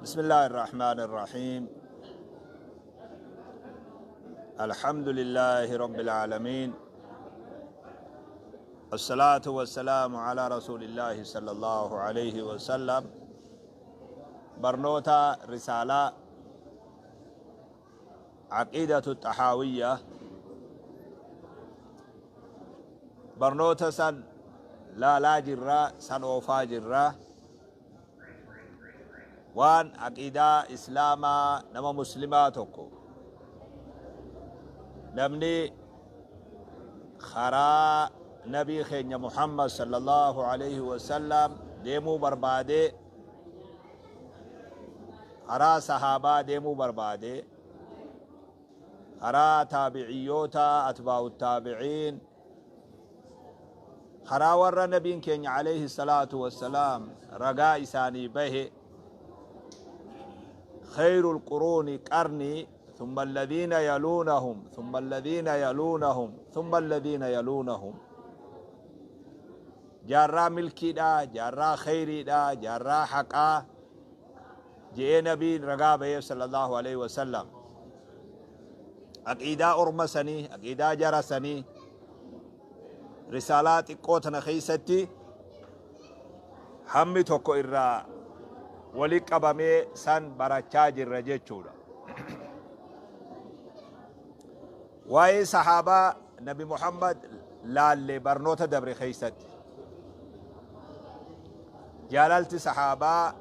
بسم الله الرحمن الرحيم. الحمد لله رب العالمين، الصلاة والسلام على رسول الله صلى الله عليه وسلم. Barnoota risaalaa Aqiidatu Xahaawiyya barnoota san laalaa jirra, san oofaa jirra. Waan aqiidaa Islaamaa nama Muslimaa tokko namni karaa Nabii keenya Muhammad sallallahu alaihi wasallam deemuu barbaadee, karaa sahaabaa deemuu barbaade, karaa taabiciyyoota, atbaa'u taabiciin, karaa warra Nabiin keenya alayhi salaatu wassalaam ragaa isaanii bahe, khayrul quruuni qarnii thumma alladhiina yaluunahum thumma alladhiina yaluunahum thumma alladhiina yaluunahum, jaarraa milkiidha, jaarraa khayriidha, jaarraa haqaa je'ee Nabiin ragaa baheef sallallahu alaihi wasallam. Aqiidaa orma sanii, aqiidaa jara sanii risaalaa xiqqoo tana keessatti hammi tokko irraa wali qabamee san barachaa jirra jechuudha. Waa'ee sahaabaa Nabi Muhammad laalle barnoota dabre keessatti. Jaalalti sahaabaa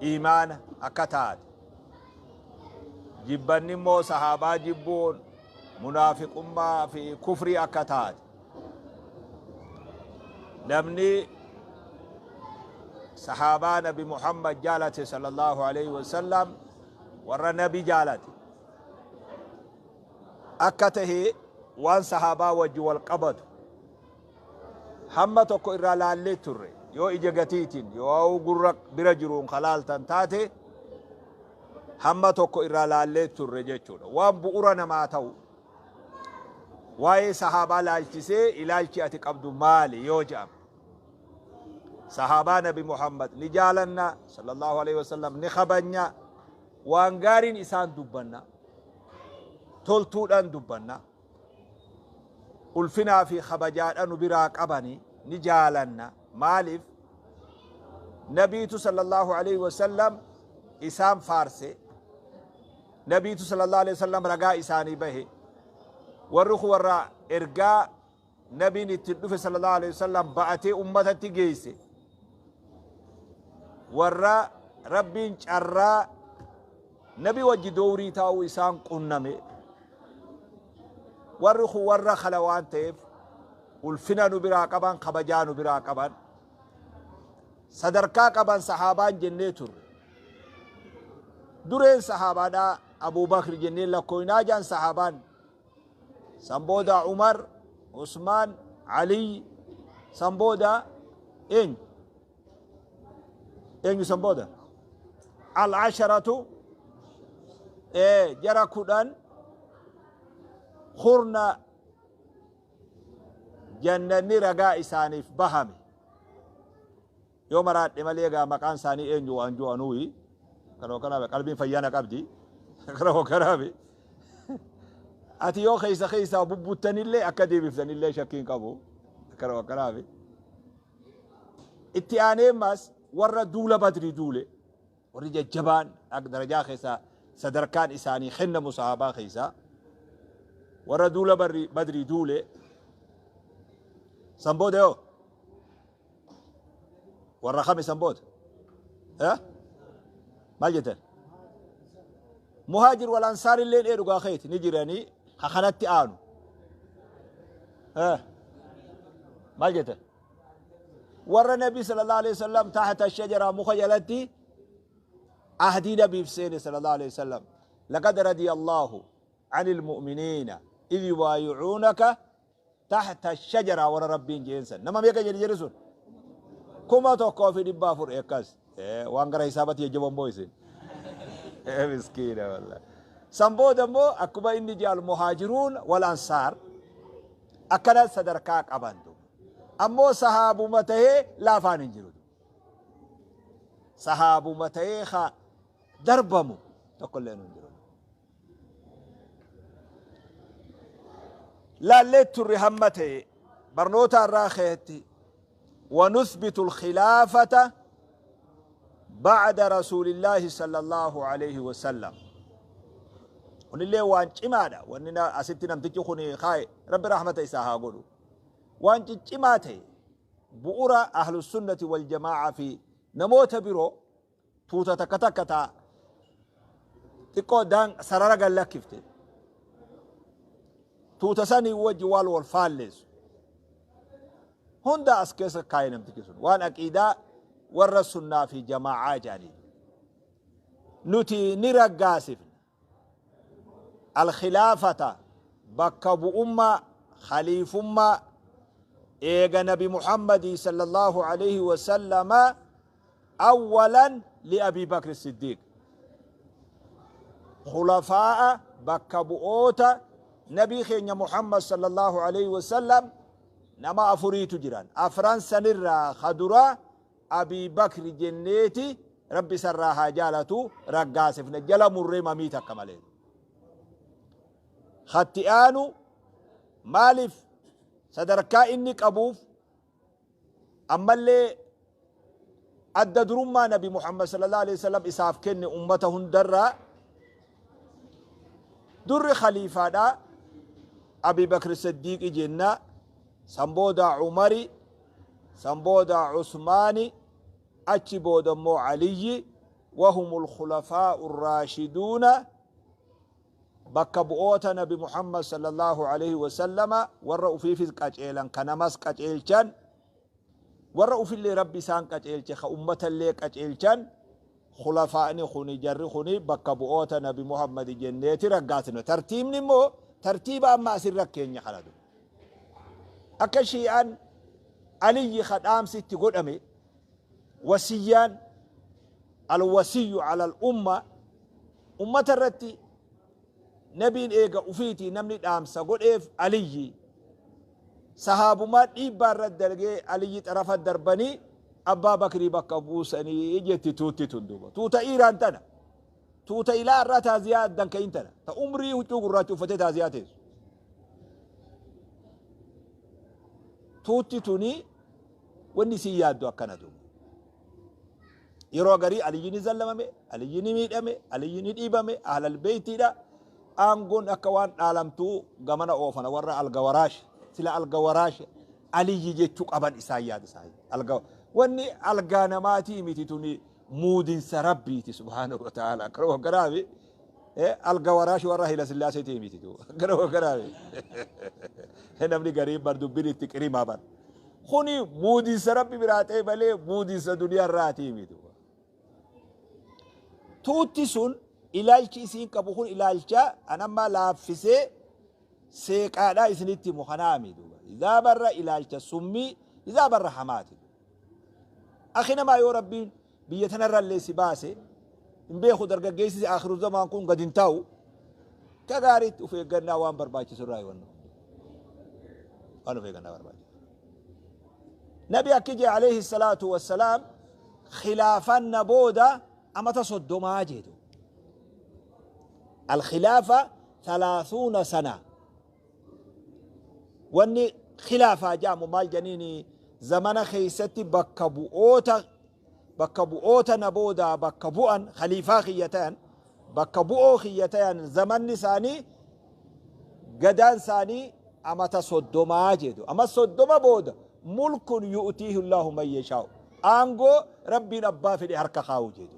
iimaana akka taate, jibbanni immoo sahaabaa jibbuun munaafiqummaa fi kufrii akka taate, namni sahaabaa Nabi Muhammad jaalate sallallahu alaihi wasallam warra Nabi jaalate akka tahe waan sahaabaa wajji wal qabatu hamma tokko irraa laallee turre. Yoo ija gatiitiin yoo gurra bira jiruun kalaaltan taate, hamma tokko irraa laallee turre jechuudha. Waan bu'ura namaa ta'u, waa'ee sahaabaa laalchisee ilaalchi ati qabdu maali yoo jedhame, sahaabaa Nabi Muhammad ni jaalanna sallallahu alaihi wasallam, ni kabanya, waan gaariin isaan dubbanna, toltuudhaan dubbanna, ulfinaa fi kabajaadha nu biraa qabani, ni jaalanna. Maaliif? Nabiitu sallallahu alaihi wasallam isaan faarse, Nabiitu sallallahu alaihi wasallam ragaa isaanii bahe. Warri kun warra ergaa Nabiin ittiin dhufe sallallahu alaihi wasallam ba'atee ummatatti geesse, warra Rabbiin carraa Nabi wajji dowrii taa'uu isaan qunname. Warri kun warra kana waan ta'eef ulfina nu biraa qaban, kabajaa nu biraa qaban, sadarkaa qaban sahaabaan jennee turre. Dureen sahaabaadhaa Abubakr jennee lakkooynaa jaan sahaabaan. San booda Umar, Usmaan, Aliy. San booda eenyu? Eenyu san booda? Al-asharatu, jara 10 kurna jannanni ragaa isaaniif bahame. Yoo maraadhe malee egaa maqaan isaanii eenyu waan ju'anuuyi kanoo kanaaf qalbiin fayyaana qabdi kanoo kanaaf ati yoo keessa keessaa bubbuttanillee akka deebiftanillee shakkiin qabu kanoo kanaaf. Itti aanee mas warra duula Badrii duule, warri jajjabaan darajaa keessaa sadarkaan isaanii kennamu sahaabaa keessaa warra duula Badrii duule. San booda yoo warra kami san booda maal jettan? Muhaajir wal Ansaar illeen ee dhugaa keeti, ni jiranii. Ka kanatti aanu maal jettan? Warra Nabi sallallahu alaihi wasallam tahta shajara, muka jalatti ahdii Nabiif seene sallallahu alaihi wasallam. Laqad radiya Allahu anil mu'miniina idh yubaayi'uunaka tahta shajara, warra Rabbiin jeensan nama meeqa jedhi? Jedhi sun 1400 akkas. Waan gara hisaabatti jajjaboon moo isin miskiina wallah. San booda immoo akkuma inni jaal Muhaajiruun wal Ansaar akkana sadarkaa qabantu, ammoo sahaabuma tahee laafaan hin jiru. Sahaabuma ta'ee ka darbamu tokkollee hin jiru. Laallee turre hamma ta'e barnoota irraa keetti ونثبت الخلافة بعد رسول الله صلى الله عليه وسلم. Kunillee waan cimaadha. Wanni asitti namtichi kun kaaye, Rabbi rahmata isaa haa godhu, waan ciccimaa ta'e, bu'ura ahlusunnati wal jamaa'a fi namoota biroo tuuta takka takka taa xiqqoo daan sarara gad lakkifte, tuuta sanii wajji waan wal faalleessu hunda as keessa kaaye namtichi sun. Waan aqiidaa warra sunnaa fi jamaa'aa jedhanii, nuti ni raggaasifna alkhilaafata, bakka bu'ummaa, khaliifummaa eega Nabi Muhammadii sallallahu alaihi wasallama, awwalan liabii Bakri Siddiiq. Khulafaa'a, bakka bu'oota nabii keenya Muhammad sallallahu alaihi wasallam nama afuriitu jiran. Afran sanirraa kadura Abii Bakri jenneeti, Rabbi isarraa haa jaalatu, raggaasifne jala murree mamii takka malee. Katti aanu maaliif sadarkaa inni qabuuf, ammallee adda durummaa Nabi Muhammad sallallahu alaihi wasallam isaaf kenne ummata hundarraa, durri khaliifaadha Abi Bakr Siddiiqi jenna, san booda Umari, san booda Usmaani, achi booda immoo Aliyyi. Wahumul khulafaa'u raashiduuna, bakka bu'oota Nabi Muhammad sallallahu alaihi wasallama, warra ufiifis qaceelan, ka namas qaceelchan, warra ufillee Rabbi isaan qaceelche, ka ummatallee qaceelchan. Khulafaa'ni kuni, jarri kuni bakka bu'oota Nabi Muhammad jenneeti raggaasifna. Tartiibni immoo tartiiba amma asirra keenya kanatu akka Shi'aan Aliyyi ka dhaamsi itti godhame, wasiyyaan, alwasiyyu ala al umma, ummata irratti nabiin eega ufiitii namni dhaamsa godheef Aliyyi. Sahaabumaa dhiibbaa irratti dalgee Aliyyi xarafa darbanii Abbaa Bakrii bakka buusanii jetti tuutti tun. Duuba tuuta Iiraan tana, tuuta ilaa irraa taaziyaa addan ka'in tana, ta umrii huccuu gurraacha uffatee taaziyaa teessu, tuutti tuni wanni isin yaaddu akkana. Duuba yeroo garii Aliyyi ni zallamame, Aliyyi ni miidhame, Aliyyi ni dhiibame, ahlal beeytiidha. Aangoon akka waan dhaalamtuu gamana oofana. Warra algawaraash, sila algawaraash Aliyyi jechuu qaban isaan yaada isaanii. Alga wanni algaa namaatii miti, tuni muudinsa Rabbiiti subhaanahu wa ta'ala. Akkana hogganaafi algawaraash warra Hayila Sillaaseetii miti tu. Akkana hogganaafi namni gariin bar dubbiin itti qirimaa bar. Kuni muudinsa Rabbi biraa ta'e malee muudinsa duniyaa irraatii miti. Tuutti sun ilaalchi isiin qabu kun ilaalcha an amma laaffisee seeqaadhaa isinitti himu kanaami duuba. Izaa barra ilaalcha summii, izaa barra hamaati. Akhi namaa, yoo Rabbiin biyya tanarrallee si baase hin beeku, dargaggeessi akhiru zamaan kun gad hin taa'u. Ka gaariitti of eeggannaa waan barbaachisu irraa yoo waan of eeggannaa barbaachisu. Nabi akki jee alayhi salaatu wassalaam, khilaafan na booda amata 30 jedhu. Alkhilaafa 30 sana. Wanni khilaafaa jedhamu maal jedhaniini, zamana keessatti bakka bu'oota na boodaa bakka bu'an, khaliifaa kiyya ta'an, bakka bu'oo kiyya ta'an, zamanni isaanii, gadaan isaanii amata 30 jedhu. Ama 30 booda mulkun yu'tiihi Allahu man yashaa'u, aangoo Rabbiin abbaa fedhe harka kaa'u jedhu.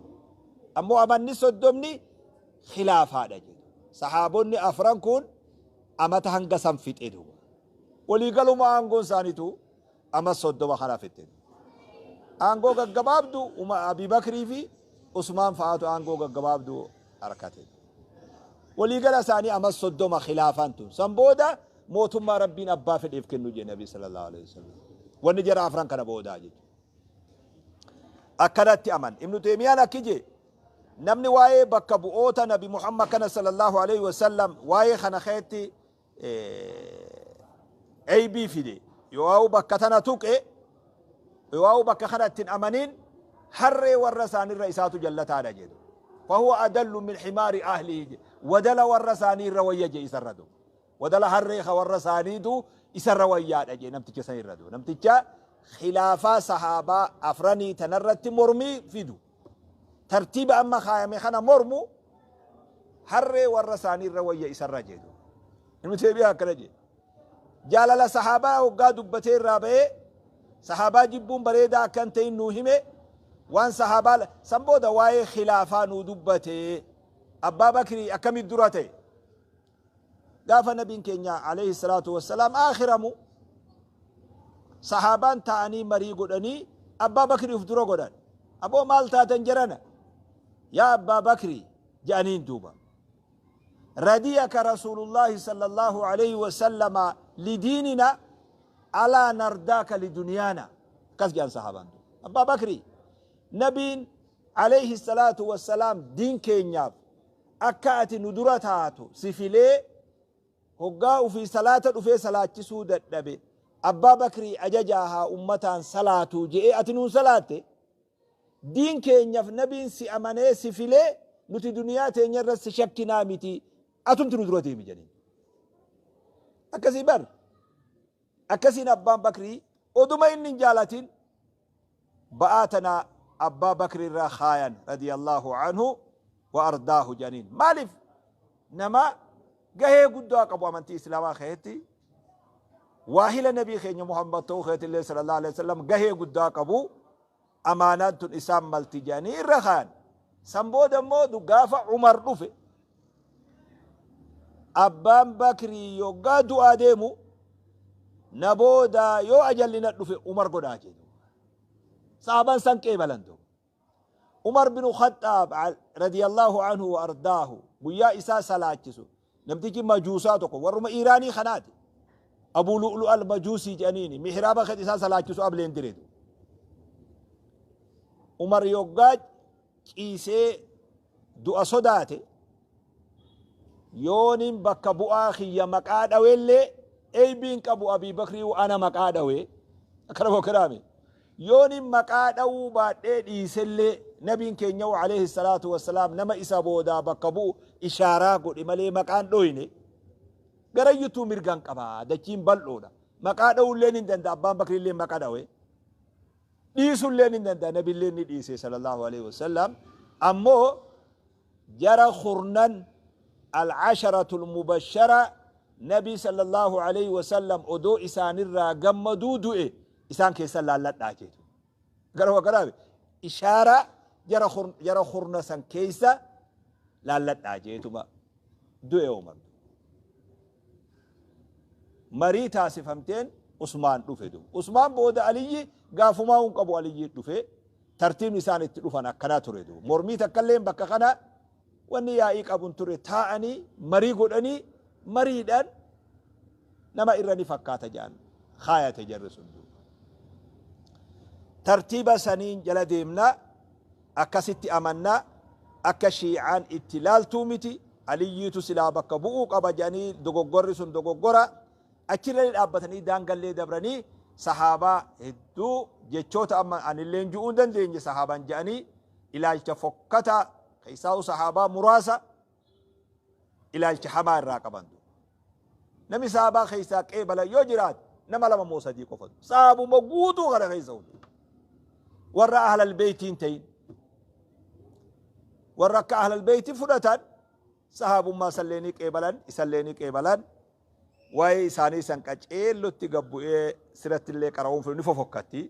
Ammoo amanni 30ni khilaafaadha jedhu. Sahaabonni afran kun amata hanga san fixe duuba. Waliigaluma aangoon isaaniitu ama 30 kana fixe. Aangoo gaggabaabdu Abi Bakrii fi Usmaan fa'aatu aangoo gaggabaabdu harkate. Waliigala isaanii ama 30 khilaafaan tun. San booda mootummaa Rabbiin abbaa fedheef kennu jedhe Nabi sallallahu alaihi wasallam. Wanni jara afran kana boodaa jechuudha. Akkanatti aman. Ibnu Teemiyaan akki jee, namni waa'ee bakka bu'oota Nabi Muhammad kana sallallahu alaihi wasallam waa'ee kana keetti eybii fide, yoo bakka tana tuqe, yoo bakka kana ittiin amanin. Harree warra isaanirra isaatu jallataadha jedhu. Fahuwa adallu min himaari ahlihi jedhe. Wadala warra isaanii irra wayya jedhe isarra du. Wadala harree ka warra isaaniitu isarra wayyaadha jedhe namticha san irra du. Namticha khilaafaa sahaabaa afranii tanarratti mormii fidu. Tartiiba amma kaayame kana mormu harree warra isaanii irra wayya isarra jedhu. Ibnu Teeymiyaa akkana jedhe. Jaalala sahaabaa hoggaa dubbatee irraa ba'ee sahaabaa jibbuun bareedaa akka hin ta'in nuu hime. Waan sahaabaa san booda waa'ee khilaafaa nuu dubbate. Abbaa Bakrii akkamit dura ta'e? Gaafa nabiin keenya alayhi salaatu wassalaam aakhiramu sahaabaan ta'anii marii godhanii Abbaa Bakrii uf dura godhan. Aboo maal taatan jarana? Yaa Abbaa Bakrii jedhaniin duuba. Radiyaka Rasuulullaahi sallallahu alayhi wasallama lidiinina alaa nardaaka liduniyaana. Akkas jedhan sahaabaan duuba. Abbaa Bakrii nabiin alayhi salaatu wassalaam diin keenyaaf akka ati nu dura taatu si filee hoggaa ufii salaata dhufee salaachisuu dadhabe Abbaa Bakrii ajajaa haa ummataan salaatuu je'ee ati nuun salaatte. Diin keenyaf nabiin si amanee si filee nuti duniyaa teenya irra si shakkinaa miti atumti nu dura deemi jedhaniin. Akkasii bar akkasiin abbaan Bakrii oduma inni hin jaalatin ba'aa tana abbaa Bakrii irraa kaayan radiyallahu anhu wa ardaahu jedhaniin. Maaliif nama gahee guddaa qabu amantii islaamaa keessatti waahila nabii keenya Muhammad ta'uu keessatti illee sallallahu alaihi wasallam gahee guddaa qabu amaanaan tun isaan malti jedhanii irra kaayan. San booda immoo gaafa Umar dhufe abbaan Bakrii yoggaa du'aa deemu na booda yoo ajalli na dhufe Umar godhaa jedhu. Sahaabaan san qeebalan duuba. Umar bin Khaxxaab radiyallahu anhu wa ardaahu guyyaa isaa salaachisu namtichi majuusaa tokko warruma Iiraanii kanaati. Abuu Lu'lu al Majuusii jedhaniini mihraaba kan isaa salaachisu ableen direetu. Umar yoggaa ciisee du'a sodaate yoonin bakka bu'aa kiyya maqaa dhaweellee eybiin qabu Abii Bakrii ana maqaa dhawee akkana bokkiraame. Yoonin maqaa dhawuu baadhee dhiisellee nabiin keenya alayhi salaatu wassalaam nama isa boodaa bakka bu'u ishaaraa godhe malee maqaan dhoyne. Garayyutuu mirgan qaba dachiin bal'oodha. Maqaa dhawullee ni danda'a abbaan Bakriillee maqaa dhawe. Dhiisullee ni danda'a nabillee ni dhiise sallallahu alaihi wasallam. Ammoo jara kurnan al-asharatul mubashshara nabi sallallahu alaihi wasallam odoo isaanirraa gammaduu du'e isaan keessa laalladhaa jedhu. Gara wakaraabe ishaaraa jara kurna san keessa laalladhaa jeetuma du'e Umar. Marii taasifamteen Usmaan dhufe duuba. Usmaan booda Aliyyi gaafumaa hin qabu Aliyyi dhufe tartiibni isaan itti dhufan akkanaa ture duuba. Mormii takkallee bakka kana wanni yaa'ii qabun ture taa'anii marii godhanii mariidhaan nama irra ni fakkaata jedhan kaayate jarri sun duuba. Tartiiba saniin jala deemna akkasitti amanna akka shiicaan itti laaltuu miti Aliyyiitu silaa bakka bu'uu qaba jedhanii dogoggorri sun dogoggora achirra dhaabbatanii daangallee dabranii sahaabaa hedduu jechoota amma anilleen ju'uu hin dandeenye sahaabaan jedhanii ilaalcha fokkataa keessaa'u sahaabaa muraasa ilaalcha hamaa irraa qaban. Namni sahaabaa keessaa qeebalan yoo jiraate nama lama moo sadii qofatu. Sahaabuma guutuu kana keessa hundi. Warra ahlal beeytiin ta'in. Warra akka ahlal beeyti fudhatan sahaabummaa isallee ni qeebalan isallee ni qeebalan. Waa'ee isaanii san qaceellotti gabbu'ee siratti illee qara'uun ni fofokkatti.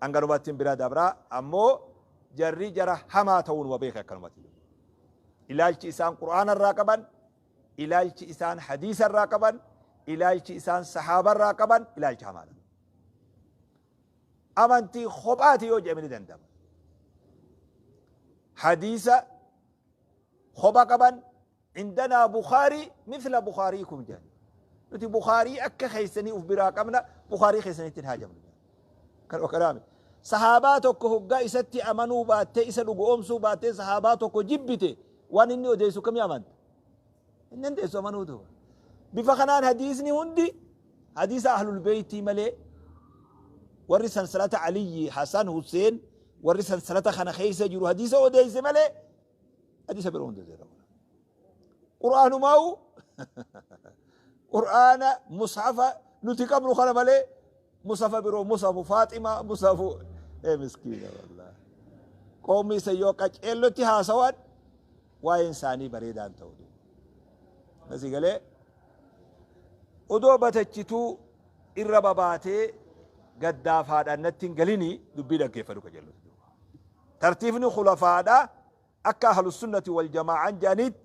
Hanganumatti bira dabraa ammoo jarri jara hamaa ta'uun wa beeka akkanumatti. Ilaalchi isaan Qur'aana irraa qaban, ilaalchi isaan hadiisa irraa qaban, ilaalchi isaan sahaaba irraa qaban ilaalcha hamaadha. Amantii kophaati yoo jedhame ni danda'ama. Hadiisa kopha qaban indanaa Bukaarii mithla Bukaariikum jedhan. Nuti Bukaarii akka keessanii uf biraa qabna Bukaarii keessanitti hin haajamnu. Kan okaraame. Sahaabaa tokko hoggaa isatti amanuu baattee isa dhugoomsuu baattee sahaabaa tokko jibbite waan inni odeessu kamii amanta? Hin dandeessu amanuu duuba. Bifa kanaan hadiisni hundi hadiisa ahlul beeytii malee warri sansalata Aliyyi, Hasan, Hussein Warri sansalata kana keessa jiru hadiisa odeesse malee hadiisa biroo hunda zeera. Qur'aanumaa'u Qur'aana mushafa nuti qabnu kana malee mushafa biroo, mushafu Faaximaa, mushafu miskiina wallahi. Qoomni isa yoo qaceellotti haasawan waa'een isaanii bareedaan ta'u. Asii galee odoo batachituu irra babaatee gaddaafaadhaan natti hin galinii dubbii dhaggeeffadhu qajeellotti. Tartiibni khulafaadha akka ahlusunnati wal jamaa'an jedhanitti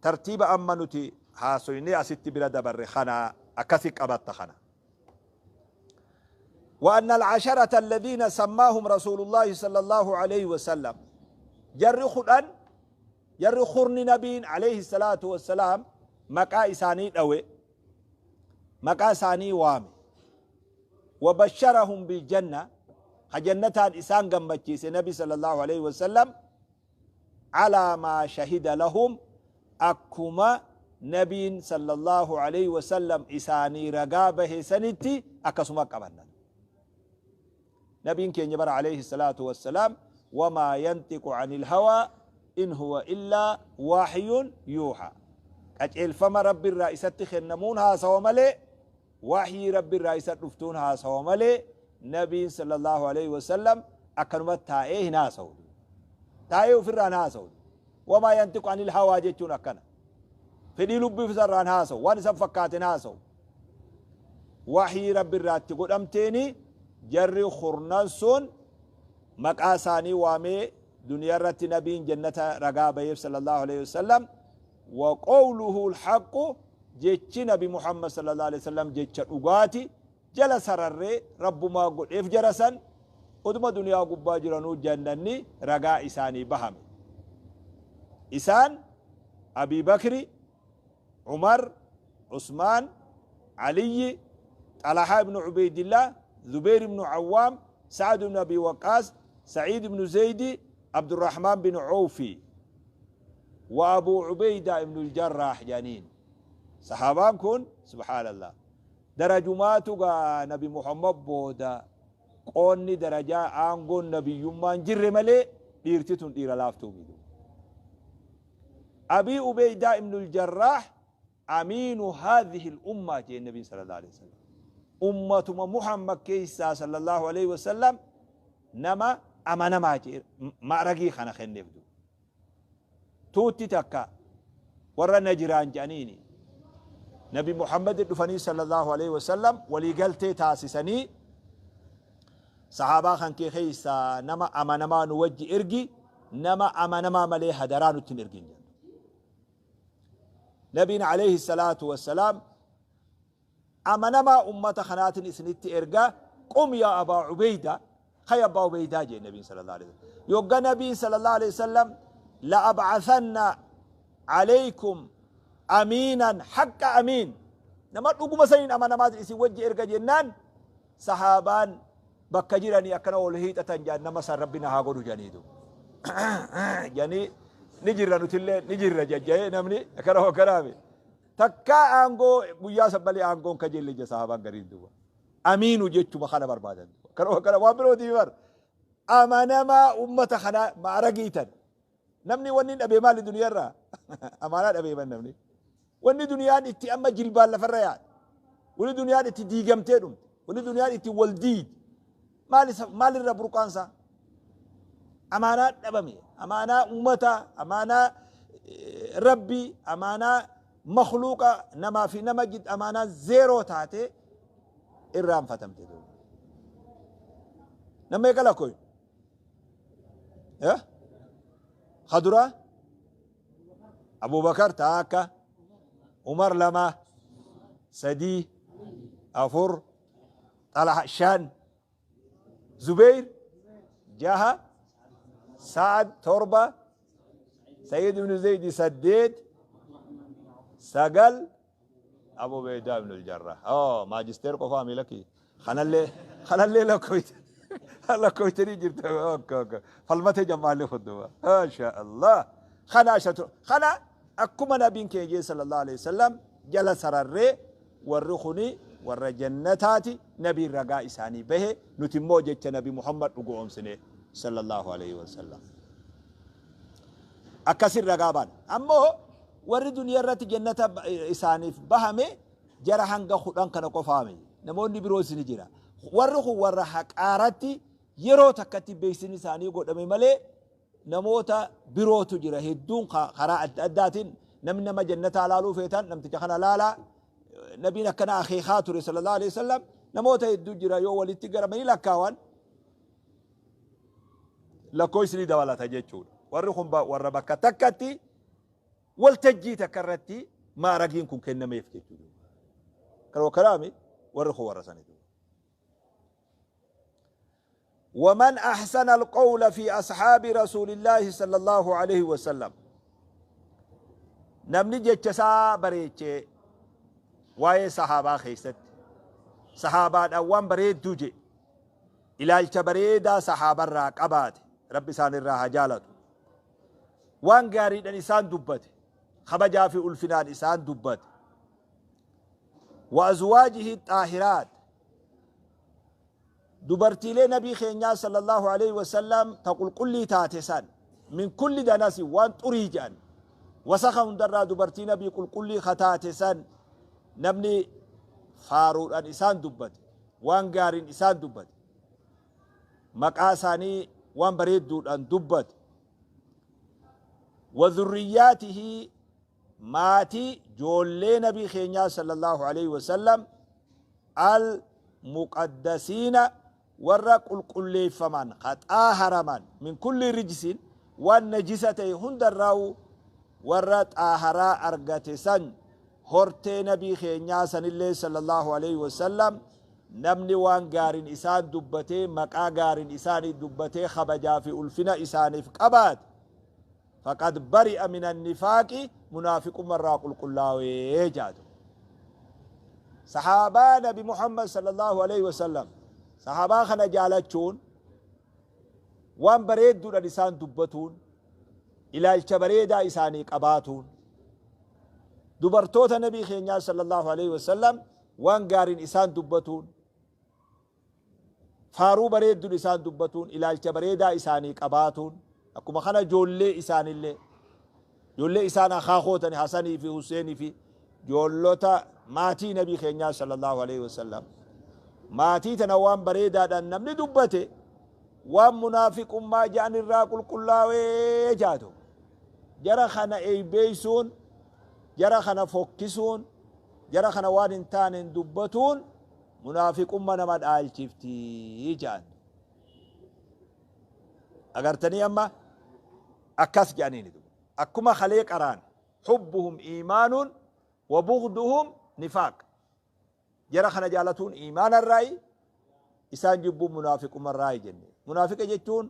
tartiiba amma nuti haasoynee asitti bira dabarre kana akkasi qabatta kana. وأن العشرة الذين سماهم رسول الله صلى الله عليه وسلم جر خدان جر خرن نبي عليه الصلاة والسلام مكا إساني دوي مكا إساني وامي وبشرهم بالجنة خجنتان إسان قمتشيس النبي صلى الله عليه وسلم على ما شهد لهم أكما نبي صلى الله عليه وسلم إساني رقابه سنتي أكسما قبلنا نبي كين يبر عليه الصلاة والسلام وما ينطق عن الهوى إن هو إلا وحي يوحى. أجل فما رب الرئيسة خنمونها سوى ملي وحي رب الرئيسة رفتونها سوى ملي نبي صلى الله عليه وسلم أكنمت تائه ناسو تائه في ناسو وما ينطق عن الهوى جتون أكنا في لب في سران هاسو وانسان فكات ناسو وحي رب الرئيسة قد أمتيني جري خرنسون مقاساني وامي دنيا رت نبي جنة رقابة صلى الله عليه وسلم وقوله الحق جتش نبي محمد صلى الله عليه وسلم جتش أغاتي جلس رري رب ما قد إف جرسا قدما دنيا قبا جرانو جنني رقا إساني بهم إسان أبي بكر عمر عثمان علي طلحة بن عبيد الله زبير بن عوام سعد بن أبي وقاص سعيد بن زيد عبد الرحمن بن عوف وأبو عبيدة بن الجراح جانين صحابان كن سبحان الله درجماتو نبي محمد بودا قوني درجة آنقون نبي يمان جر ملي ديرتتون دير لافتو ميدو أبي عبيدة بن الجراح أمين هذه الأمة جي النبي صلى الله عليه وسلم أمة محمد كيسا صلى الله عليه وسلم نما أمانة ما جير ما رجي خنا خنفدو توتي تكا ورا نجران جانيني نبي محمد دفني صلى الله عليه وسلم ولي قلتي تاسسني صحابة خن كي خيسا نما أمانة ما نوجي إرجي نما أمانة ما ملي هدران تنرجين نبينا عليه الصلاة والسلام أمانة ما أمة خنات إسنت إرجا قم يا أبا عبيدة خي أبا عبيدة جي النبي صلى الله عليه وسلم يوقع النبي صلى الله عليه وسلم لأبعثن عليكم أمينا حق أمين نما تقوم سنين أمانة ما إسي وجه إرجا جنان صحابان بكجيراني أكنا ولهيت أتنجان نما سر ربنا هاقولو جانيدو يعني نجرا نتلي نجرا جاي نمني أكنا هو كلامي تكا أنغو بيا سبلي أنغو كجيل لجا صحابان قرين دوا أمين وجدت مخانا بربادن كرو كرو وابرو ديور أمانة ما أمة خنا ما رجيتن نمني ونين أبي مال الدنيا را أمانة أبي من نمني وني دنيا إتي أما جلبال لفريات وني دنيا إتي ديجمتهم وني دنيا إتي ولديد مال الرب ركانسا أمانة أبمي أمانة أمة أمانة ربي أمانة مخلوقة نما في نما جد أمانة زيرو تاتي الرام فتم تدو نما يقلا كوي إيه خضرة أبو بكر تاكا عمر لما سدي أفر طلع شان زبير جاها سعد تربة سيد بن زيد سديد سقل أبو بيدا بن الجراح. ماجستير قفامي لك خنا اللي لكويت لكويتني جبت أوكي فالمتى جمال خدوا ما شاء الله خنا شتر خنا أكما نبي كي صلى الله عليه وسلم جلس الري والرخني والرجنتاتي نبي رجاء إساني به نتموجة نبي محمد وقوم سنة Sallallahu alayhi wasallam. Akkasin ragaa baana. Ammoo warri duniyaa irratti jannata isaaniif bahame jara hanga 10 kana qofaame. Namoonni biroos ni jira. Warri kun warra haqaaratti yeroo takkatti beeksisni isaanii godhame malee namoota birootu jira hedduun karaa adda addaatiin. Namni nama jannataa laaluu feetan namticha kana laalaa, nabiin akkana akeekaa ture sallallahu alaihi wasallam. Namoota hedduu jira, yoo walitti garamanii lakkaawan lakkoofsi ni dabalata jechuudha. Warri kun warra bakka takkatti waltajjii takka irratti maaragiin kun kennameef jechuudha. Kanuma kanaami warri kun warra sanitu. ومن أحسن القول في أصحاب رسول الله صلى الله عليه وسلم، namni jecha isaa bareeche waa'ee sahaabaa keessatti, sahaabaadhaan waan bareedduu je, ilaalcha bareedaa sahaabarraa qabaate, Rabbi isaan irraa haa jaalatu, waan gaariidhaan isaan dubbate, kabajaa fi ulfinaan isaan dubbate, وأزواجه الطاهرات, dubartiilee nabii keenyaa sallallahu alaihi wasallam ta qulqullii taate san, من كل دنس, waan xurii jedhan wasaka hundarraa dubartii nabii qulqullii kataate san namni faaruudhaan isaan dubbate, waan gaariin isaan dubbate, maqaa isaanii waan bareedduudhaan dubbate, وذرياته, maatii joollee nabii keenyaa sallallahu alaihi wasallam, المقدسين, warra qulqulleeffaman, xaaharaman, من كل رجس, waan najisa ta'e hundarraa'u warra xaaharaa argate san, hortee nabii keenyaa sanillee sallallahu alaihi wasallam namni waan gaariin isaan dubbatee, maqaa gaariin isaanii dubbatee, kabajaa fi ulfina isaaniif qabaate, فقد برئ من النفاق, munaafiqummarraa qulqullaawee jaatu. Sahaabaa nabi Muhammad sallallahu alaihi wasallam, sahaabaa kana jaalachuun, waan bareedduudhaan isaan dubbatuun, ilaalcha bareedaa isaanii qabaatuun, dubartoota nabii keenyaa sallallahu alaihi wasallam waan gaariin isaan dubbatuun, faaruu bareedduun isaan dubbatuun, ilaalcha bareedaa isaanii qabaatuun, akkuma kana ijoollee isaanillee, ijoollee isaan akaakootan Hasanii fi Huseenii fi ijoollota maatii nabii keenyaa sallallahu alaihi wasallam, maatii tana waan bareedaadhaan namni dubbate waan munaafiqummaa jedhan irraa qulqullaawee jaatu. Jara kana eeybeeysuun, jara kana fokkisuun, jara kana waan hin taaneen dubbatuun munaafiqummaa nama dhaalchiftii jedhan. Agartanii, amma akkas jedhaniini akkuma kalee qaraan, حبهم إيمان وبغضهم نفاق. Jara kana jaalatuun iimaana irraayi, isaan jibbuun munaafiqummaa irraayi jenne. Munaafiqa jechuun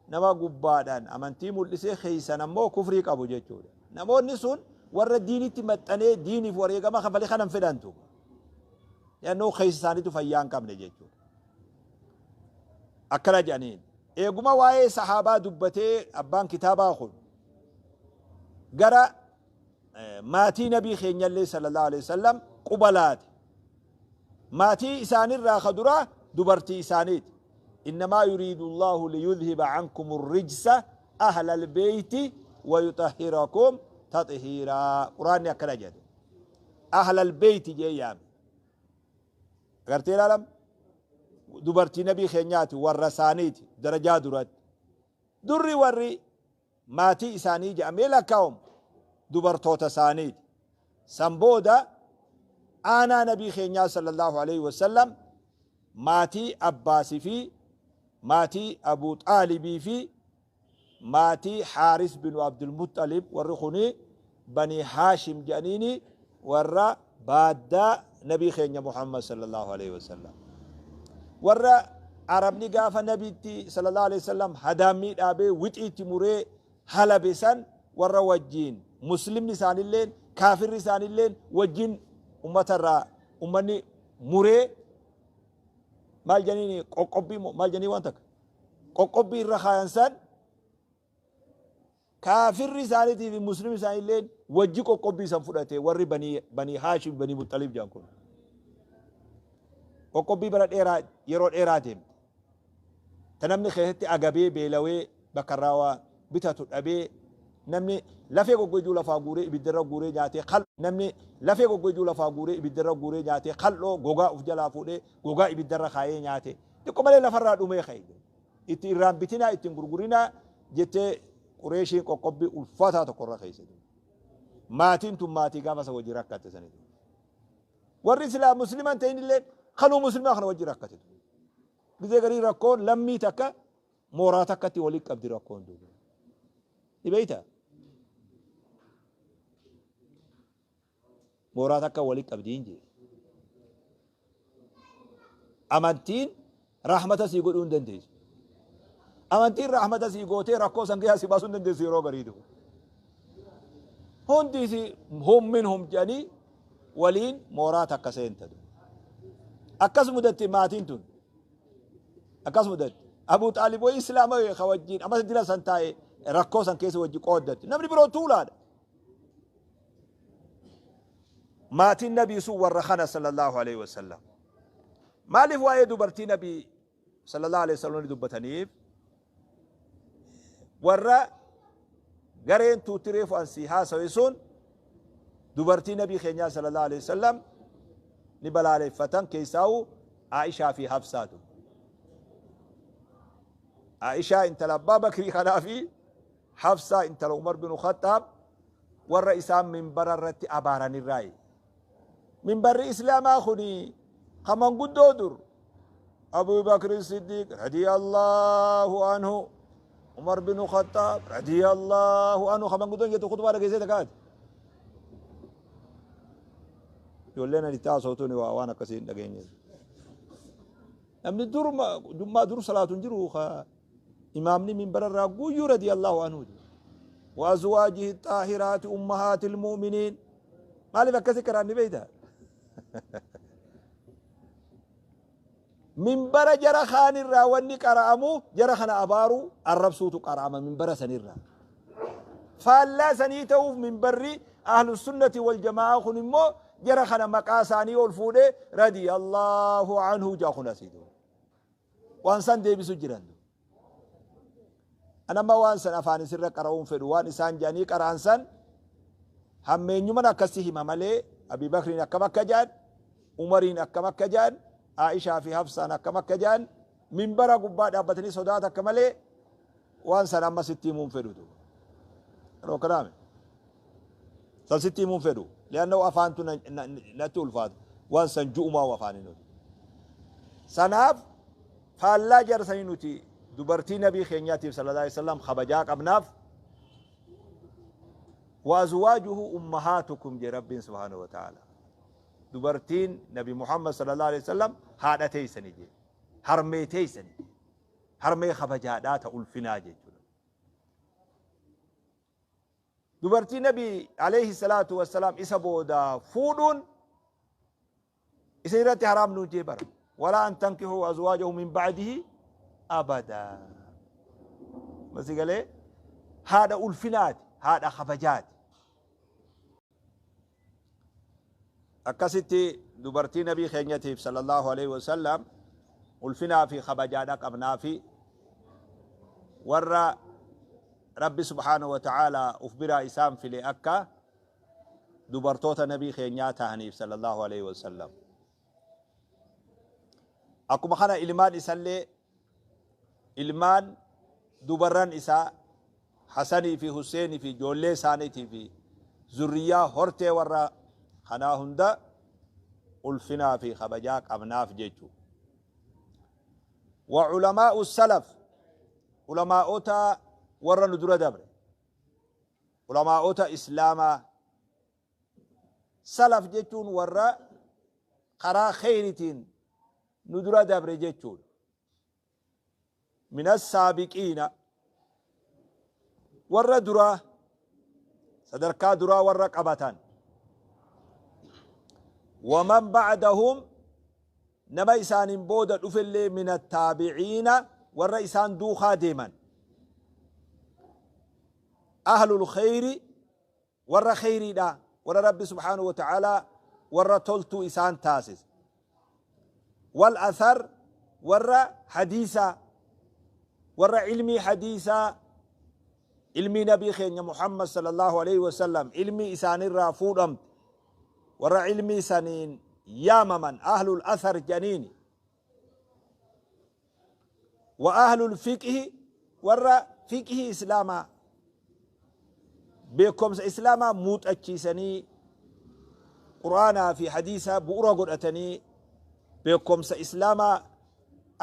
nama gubbaadhaan amantii mul'isee keeysan ammoo kufrii qabu jechuudha. Namoonni sun warra diinitti maxxanee diiniif wareegama kafalee kanan fedhantu yannoo keessa isaaniitu fayyaa hin qabne jechuudha. Akkana jedhaniin. Eeguma waa'ee sahaabaa dubbatee abbaan kitaabaa kun gara maatii nabii keenyallee sallallahu alaihi wasallam quba laate. Maatii isaanirraa ka duraa dubartii isaaniiti. إنما يريد الله ليذهب عنكم الرجس أهل البيت ويطهركم تطهيرا. Quraanni akkana jedhe. أهل البيت jee yaame. Agartee ilaalam, dubartii nabii keenyaati, warra isaaniiti darajaa duratti. Durri warri maatii isaanii jedhamee lakkaa'amu dubartoota isaaniiti. San booda aanaa nabii keenyaa sallallahu alaihi wasallam, maatii Abbaasii fi maatii Abu Xaalibii fi maatii Haaris binu Abdulmuxalib, warri kuni Bani Haashim jedhaniini, warra baaddaa nabii keenya Muhammad sallallahu alaihi wasallam. Warra Arabni gaafa nabiitti sallallahu alaihi wasallam hadaammii dhaabee wixiitti muree halabe san, warra wajjiin muslimni isaanilleen kaafirri isaanilleen wajjin ummatarraa ummanni muree, maal jedhaniini, qoqqobbii, maal jedhanii, waan takka qoqqobbii irra kaayan san, kaafirri isaaniitii fi muslimni isaanilleen wajji qoqqobbii san fudhate. Warri Banii Haashim, Banii Muxalib jedhan kun qoqqobbii bara dheeraa, yeroo dheeraa deemte. Ta namni keessatti agabee beelawee bakka irraa waa bitatu dhabee, namni lafee goggoyduu lafaa guuree ibiddarra guuree nyaatee kal namni lafee goggoyduu lafaa guuree ibiddarra guuree nyaatee kal'oo gogaa uf jalaa fuudhee gogaa ibiddarra kaayee nyaate xiqqo malee lafarraa dhumee ka'e. Itti irraan bitinaa ittiin gurgurinaa jettee Qureeshiin qoqqobbii ulfaataa tokko irra keessa. Maatiin tun maatii gaafa isa wajji rakkatte sanitu. Warri silaa muslima hin ta'in illee kanuu muslimaa kana wajji rakkate. Gizee garii rakkoon lammii takka mooraa takkatti walitti qabdi rakkoon duuba. Ni beektaa? Mooraa takka walitti qabdi hin jee. Amantiin rahmata sii godhuu hin dandeessu. Amantiin rahmata sii gootee rakkoo san keessaa si baasuu hin dandeessu yeroo garii duuba. Hundi isi hum minhum jedhanii waliin mooraa takka seenta. Akkas mudatti maatiin tun. Akkas mudatti. Abuu Xaalib wayii Islaama ka wajjin ammas dila san taa'e rakkoo san keessa wajji qooddatti. Namni biroo tuulaadha. Maatiin nabii sun warra kana sallallahu alaihi wasallam. Maaliif waa'ee dubartii nabii sallallahu alaihi wasallam dubbataniif warra gareen tuutti reefu an sii haasawe sun dubartii nabii keenyaa sallallahu alaihi wasallam ni balaaleffatan, keessaa'u Aishaa fi Hafsaatu. Aishaa intala Abbaa Bakrii kanaa fi Hafsaa intala Umar bin Khaxaab warra isaan minbara irratti abaaranirraayi. Minbarri Islaamaa kuni ka manguddoo dur Abu Bakr Siddiq radiyallahu anhu, Umar bin Khaxaab radiyallahu anhu, ka manguddoon jettu khutbaa dhageessee takkaati. Ijoolleen ani itti haasoftuun waa waan akkasii hin dhageenye. Namni dur jummaa dur salaatu hin jiru ka imaamni minbara irraa guyyuu radiyallahu anhu. Wa azwaajihi xaahiraati ummahaatil mu'miniin. Maaliif akkasi karaan ni beeyta? Minbara jara kaanirraa wanni qara'amu jara kana abaaru arrabsuutu qara'ama minbara sanirraa. Faallaa sanii ta'uuf minbarri ahlu sunnati wal jama'aa kun immoo jara kana maqaa isaanii ol fuudhee radiyallahu anhu jaa kun asii. Waan san deebisu jiran. An amma waan san afaan isirra qara'uun fedhu, waan isaan jedhanii qara'an san hammeenyuman akkasi hima malee Abi Bakriin akkam akka jedhan, Umariin akkam akka jedhan, Aishaa fi Hafsaan akkam akka jedhan minbara gubbaa dhaabbatanii sodaata akka malee waan san amma sitti himuun fedhu. Yeroo kanaame san sitti himuun fedhu, li'annahu afaantu natti ulfaata waan san ju'umaa afaanii nuti. Sanaaf faallaa jara sanii nuti dubartii nabii keenyaatiif sallallahu alaihi wasallam kabajaa qabnaaf. Wa azwaajuhu ummahaatukum jee Rabbiin subhaanahu wa ta'ala. Dubartiin nabi Muhammad sallallahu alaihi wasallam haadha teessani jee, harmee teessani jee, harmee kabajaadhaa ta ulfinaa jechuudha. Dubartii nabii alayhi salaatu wassalaam isa booda fuudhuun isin irratti haraam nuun jee bara. Walaa an tankihuu azwaajahu min ba'dihi abadaa. Masi galee haadha ulfinaati, haadha kabajaati. Akkasitti dubartii nabii keenyatiif sallallahu alaihi wasallam ulfinaa fi kabajaadha qabnaa fi warra Rabbi subhaanahu wa ta'ala uf biraa isaan file akka dubartoota nabii keenyaa tahaniif sallallahu alaihi wasallam. Akkuma kana ilmaan isallee, ilmaan dubarran isaa Hasanii fi Husseenii fi ijoollee isaaniitii fi zurriyyaa hortee warra kanaa hunda ulfinaa fi kabajaa qabnaaf jechu. Wa ulamaa'u salaf, ulamaa'ota warra nu dura dabre, ulamaa'ota Islaamaa. Salaf jechuun warra karaa kheyritiin nu dura dabre jechuudha. Min assaabiqiina, warra duraa, sadarkaa duraa warra qabatan. Waman ba'dahum, nama isaaniin booda dhufellee, min attaabi'iina, warra isaan duukaa deeman. Ahlul kheyri, warra kheyriidha, warra Rabbi subhaanahu wa ta'aalaa warra toltuu isaan taasise. Wal athar, warra hadiisaa, Warra ilmii hadiisaa, ilmii nabii keenya Muhammad sallallahu alaihi wasallam, ilmii isaanirraa fuudhamte, warra ilmii saniin yaamaman, ahlul athar janiini, wa ahlul fiqhi, warra fiqhii islaamaa, beekumsa islaamaa muuxachiisanii qur'aanaa fi hadiisa bu'ura godhatanii beekumsa islaamaa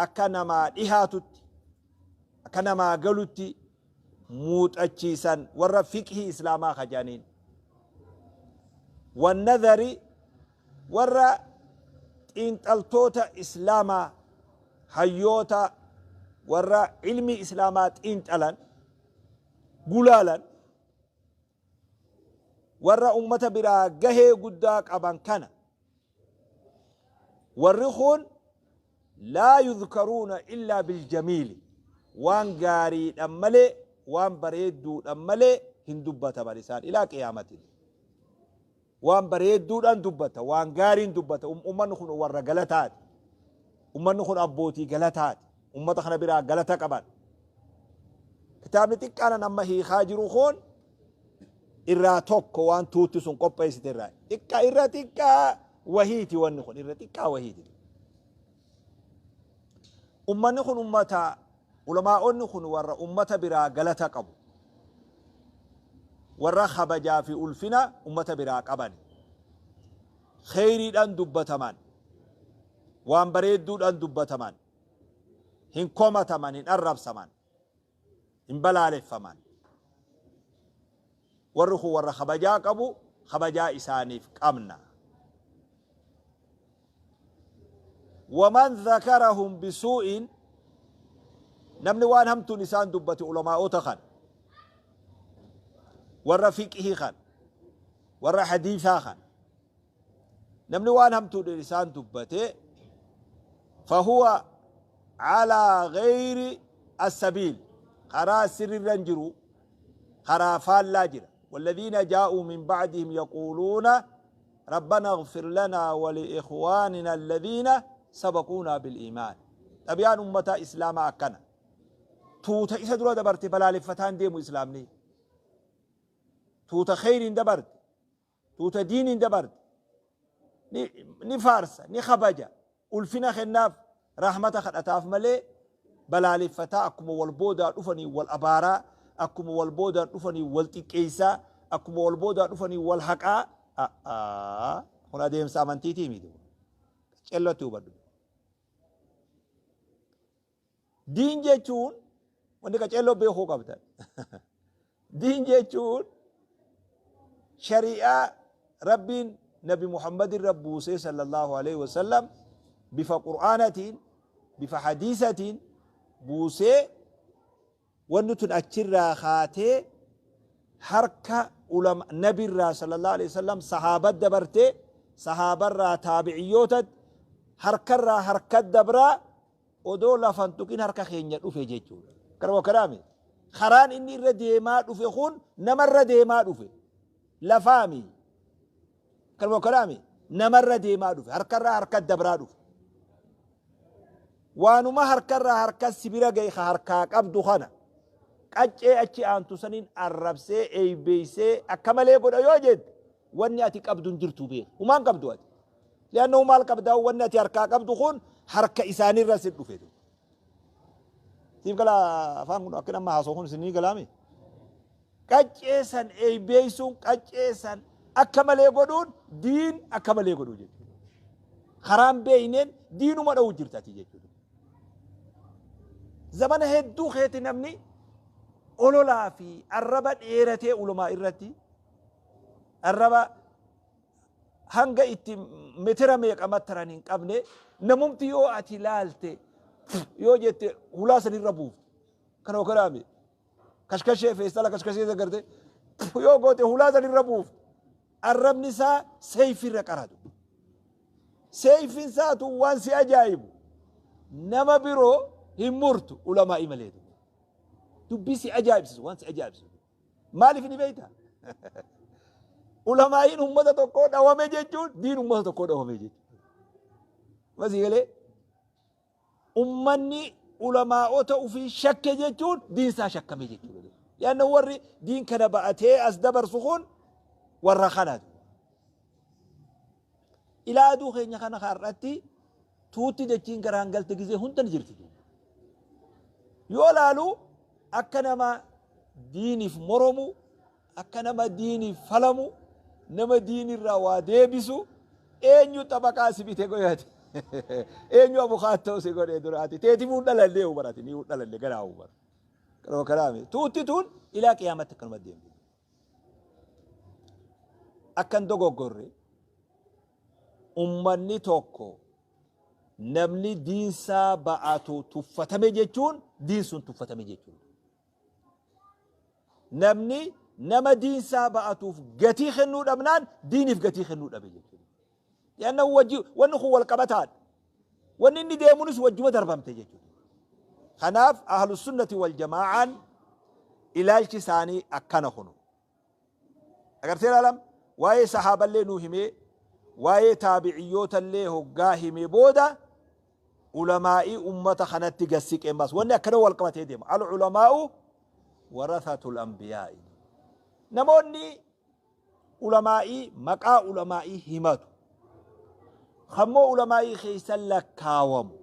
akka namaa dhihaatutti, akka namaa galutti muuxachiisan, warra fiqhii islaamaa kajaniin, wannadhari, warra xiinxaltoota islaamaa, hayyoota warra ilmii islaamaa xiinxalan gulaalan, warra ummata biraa gahee guddaa qaban kana, warri kun laa yudhkaruuna illaa biljamiili, waan gaariidhan malee, waan bareedduudhan malee hin dubbataman isaan ilaa qiyaamatin. Waan bareedduudhaan dubbata, waan gaariin dubbata. Ummanni kun warra galataati, ummanni kun abbootii galataati, ummata kana biraa galata qaban. Kitaabni xiqqaanan amma hiikaa jiru kun irraa tokko, waan tuutti sun qopheessite irraa xiqqaa, irra xiqqaa wahiiti. Wanni kun irra xiqqaa wahiiti. Ummanni kun ummata, ulamaa'onni kun warra ummata biraa galata qabu, warra kabajaa fi ulfina ummata biraa qaban, kheyriidhaan dubbataman, waan bareedduudhaan dubbataman, hin komataman, hin arrabsaman, hin balaaleffaman. Warri kun warra kabajaa qabu, kabajaa isaaniif qabna. Waman dhakarahum bisuu'in, namni waan hamtuun isaan dubbate, ulamaa'ota kan, warra fiqhii kan, warra hadiisaa kan, namni waan hamtuun isaan dubbate, fahuwa calaa gayri assabiil, karaa sirrirra hin jiru, karaa faallaa jira. والذين جاءوا من بعدهم يقولون ربنا اغفر لنا ولإخواننا الذين سبقونا بالإيمان. طبيعان أمة إسلاما أكنا tuuta isa dura dabarte balaaleffataan deemu. Islaamni tuuta kheyriin dabarte, tuuta diiniin dabarte ni faarsa, ni kabaja, ulfina kennaaf, rahmata kadhataaf malee balaaleffataa, akkuma wal boodaa dhufanii wal abaaraa, akkuma wal boodaan dhufanii wal xiqqeessaa, akkuma wal boodaa dhufanii wal haqaa, kun adeemsa amantiitii miti. Cellatti hubadhu. Diin jechuun wanni qaceelloo beekuu qabdan, diin jechuun shari'aa Rabbiin Nabi Muhammad irra buusee sallallahu alaihi wasallam, bifa qur'aanatiin, bifa hadiisatiin buusee, wanni tun achirraa kaatee harka ulama nabirraa sallallahu alaihi wasallam sahaabat dabartee, sahaabarraa taabiciyyootatti, harkarraa harka dabraa, odoo lafan tuqin harka keenya dhufe jechuudha. Kanuma kanaami karaan inni irra deemaa dhufe kun namarra deemaa dhufe, lafaami. Kanuma kanaami namarra deemaa dhufe, harkarraa harka dabraa dhufe. Waanuma harkarraa harka sibira gahe ka harkaa qabdu kana qaccee achi aantu saniin arrabsee, eeybeeysee, akka malee godha yoo jette, wanni ati qabdu hin jirtu, beeku. Humaan qabdu ati. Li'annahu maal qabdaa? Wanni ati harkaa qabdu kun harka isaanirra si dhufe. Siif gala afaan kun akka nama haasoo kun isinii galaami? Qaccee san eeybeeysuun, qaccee san akka malee godhuun, diin akka malee godhuu jechuudha. Karaan beeyneen diinuma dha'uu jirta ati jechuudha. Zamana hedduu keeti namni ololaa fi arraba dheeratee ulamaa irratti arraba hanga itti metira meeqa mattaran hin qabne, namumti yoo ati laalte yoo jette hulaa sanirra buufte kana okanaame kashkashee feestala kashkashee garte yoo goote hulaa sanirra buufte. Arrabni isaa seeyfirra qaratu. Seeyfin isaatu waan si ajaa'ibu nama biroo hin murtu, ulamaa'ii malee. Dubbii si ajaa'ibsisu, waan si ajaa'ibsisu maaliif ni beekta? Ulamaa'iin ummata tokkoo dhawame jechuun diin ummata tokkoo dhawame jechuudha. Masii galee ummanni Ulamaa'ota ufii shakke jechuun diin isaa shakkame jechuudha. Lianna warri diin kana ba'atee as dabarsu kun warra kana. Ilaa aduu keenya kana har'atti tuutti dachiin garaan galte gizee hunda ni jirti. Yoo laalu akka nama diiniif moromu, akka nama diiniif falamu, nama diinirraa waa deebisu, eenyu xabaqaa si bite godhate, eenyu abukaattoo si godhe duraati teetifuu hin dhalallee hubarati ni dhalalle garaa hubar. Karoo karaame tuutti tun ilaa qiyaamatti akkanuma deemti. Akkan dogoggorre, ummanni tokko namni diinsaa ba'atu tuffatame jechuun diin sun tuffatame jechuudha. Namni nama diinsaa ba'atuuf gatii kennuu dhabnaan diiniif gatii kennuu dhabe jechuudha. Lianna wajji wanni kun wal qabataadha. Wanni inni deemuunis wajjuma darbamte jechuudha. Kanaaf ahlu sunnati wal jamaa'aan ilaalchi isaanii akkana kunu. Agartee ilaalam, waa'ee sahaaballee nuu himee, waa'ee taabiciyyootallee hoggaa himee booda ulamaa'ii ummata kanatti gassiqee baas. Wanni akkana wal qabatee deema. Al ulamaa'u warathatul anbiyaa'i. Namoonni ulamaa'ii maqaa ulamaa'ii himatu. Kammoo ulamaa'ii keessa lakkaawamu.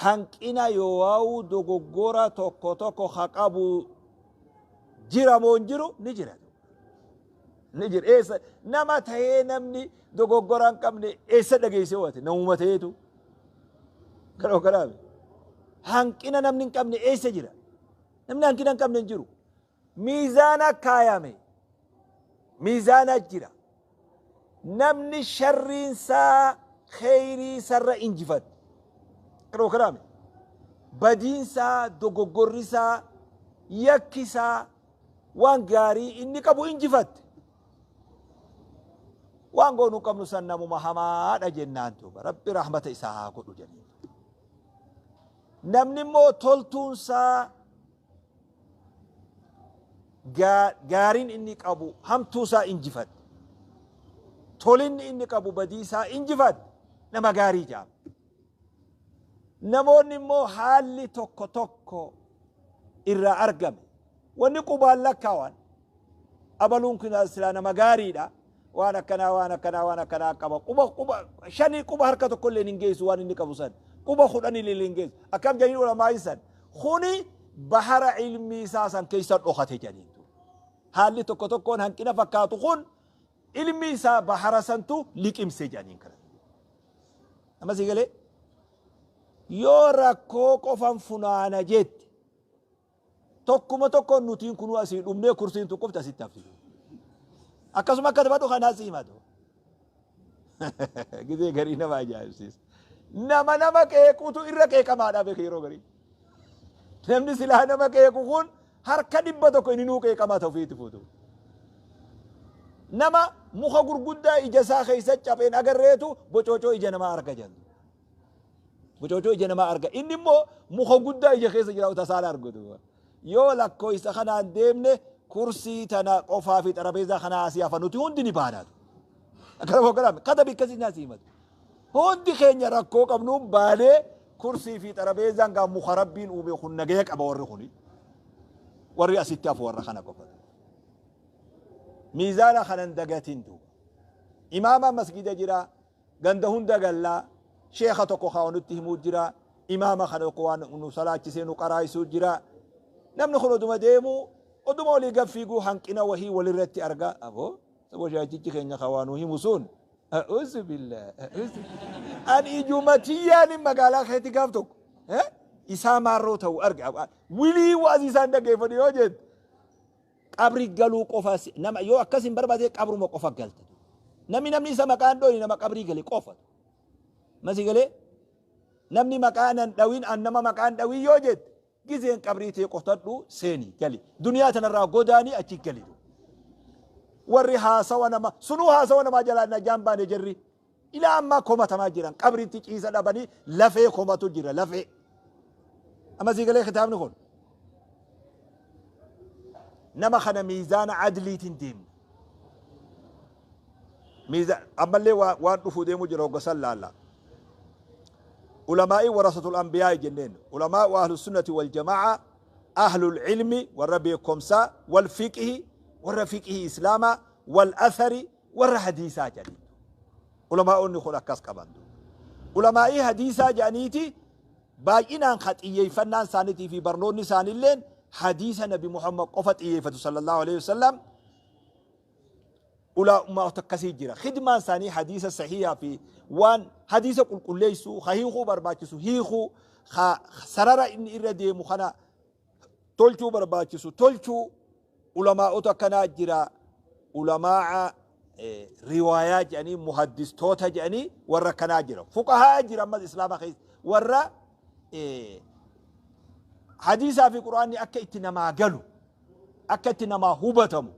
Hanqina yoowaa'u dogoggora tokko tokko ka qabu jira moo hin jiru? Ni jira. Ni jira. Eessa nama ta'ee namni dogoggora hin qabne eessa dhageessee wate namuma ta'eetu. Kana kanaaf hanqina namni hin qabne eessa jira? Namni hanqina hin qabne hin jiru. Miizaana kaayame. Miizaana jira. Namni sharriinsaa kheyrii sarra injifatte. Kana kanaame. Badiinsaa, dogoggorrisaa, yakkisaa waan gaarii inni qabu injifatte. Waan goonuu qabnu san namuma hamaadha jennaan duuba. Rabbi rahmata isaa haa godhu jennaan. Namni immoo toltuunsaa, gaariin inni qabu hamtuu isaa injifatte. Tolinni inni qabu badii isaa injifatte, nama gaarii jedhama. Namoonni immoo haalli tokko tokko irraa argame. Wanni qubaan lakkaawan abaluun kun silaa nama gaariidha. Waan akkanaa, waan akkanaa, waan akkanaa qaba. Quba shanii quba harka tokko illee hin geessu waan inni qabu san. Quba 10 illee hin geessu. Akkam jedhanii ulamaa san. Kuni bahara ilmii isaa san keessa dhokate jedhaniin. Haalli tokko tokkoon hanqina fakkaatu kun ilmi isaa bahara santu liqimse jedhaniin kana. Amma si galee yoo rakkoo qofan funaana jette, tokkuma tokkoon nutiin kunuu asii dhumnee kursiin tun qofti asitti hafti. Akkasuma akka taphadhu kanaa si himatu. Gizee garii nama ajaa'ibsiisa. Nama nama qeequutu irra qeeqamaadha beeka yeroo garii. Namni silaa nama qeequ kun harka 100 inni nuu qeeqamaa ta'u ofiitti fuutu. Nama muka gurguddaa ija isaa keessa capheen agarreetu bocoocoo ija namaa arga jedhu. Bocoocoo ija namaa arga. Inni immoo muka guddaa ija keessa jira tasaala argatu. Yoo lakkoofsa kanaan deemne, kursii tana qofaa fi xarabeezaa kanaa asii hafa, nuti hundi ni baanaatu. Akkana boqqolaan kata bikkasii naasii himatu. Hundi keenya rakkoo qabnuun baanee kursii fi xarabeezaan gaa muka rabbiin uume kun nagaya qaba warri kuni. Warri asitti hafu warra kana qofa. Miizaana kanan dagatin duuba. Imaama masgida jira, ganda hunda gallaa, sheeka tokko kaa nutti himuu jira, imaama kana tokko waan nu salaachisee nu qaraayisuu jira. Namni kun oduma deemu, oduma olii gad fiiguu hanqina wahii walirratti arga. Aboo, sabo shaachichi keenya kaa waa nu himu sun. A'uuzu billah. A'uuzu. Ani ijuma tiyyaan magaalaa keetti gaaf tokko isaa maarroo ta'u arga. Wilii waazii isaan dhaggeeffadhu yoo jettu. Qabri galuu qofa nama yoo akkas hin barbaade qabruma qofa galta. Namni isa maqaan dhooni nama qabrii gale qofa. Masi galee namni maqaa nan dhawin, an nama maqaan dhawin yoo jette, gizeen qabrii tee qotadhu, seeni gali. Duniyaa tanarraa godaanii achi gali. Warri haasawa nama sunuu haasawa namaa jalaa najaan baane, jarri ilaa ammaa komatamaa jiran, qabriitti ciisa dhabanii lafee komatu jira lafee. Amma sii galee kitaabni kun nama kana miizaana adliitiin deemna. Miiza ammallee waan dhufuu deemu jira hogga san laalla. Ulamaa'ii warasatul anbiyaa'i jenneen. Ulamaa'u ahlu sunnati wal jamaa'a, ahlul ilmi warra beekomsaa, wal fiqhi warra fiqhii islaamaa, wal athari warra hadiisaa jedhaniin. Ulamaa'onni kun akkas qaban. Ulamaa'ii hadiisaa jedhaniiti baay'inaan ka xiyyeeffannaan isaaniitii fi barnoonni isaaniilleen hadiisa Nabi Muhammad qofa xiyyeeffatu sallallahu alaihi wasallam. Ulamaa'ota akkasii jira. Khidmaan isaanii hadiisa sahihaa fi waan hadiisa qulqulleessuu, ka hiikuu barbaachisu hiikuu, ka sarara inni irra deemu kana tolchuu barbaachisu tolchuu. Ulamaa'ota akkanaa jira. Ulamaa'a riwaayaa jedhanii, muhaddistoota jedhanii warra akkanaa jira. Fuqahaa jira ammas islaama keessa warra hadiisaa fi qur'aanni akka itti namaa galu, akka itti namaa hubatamu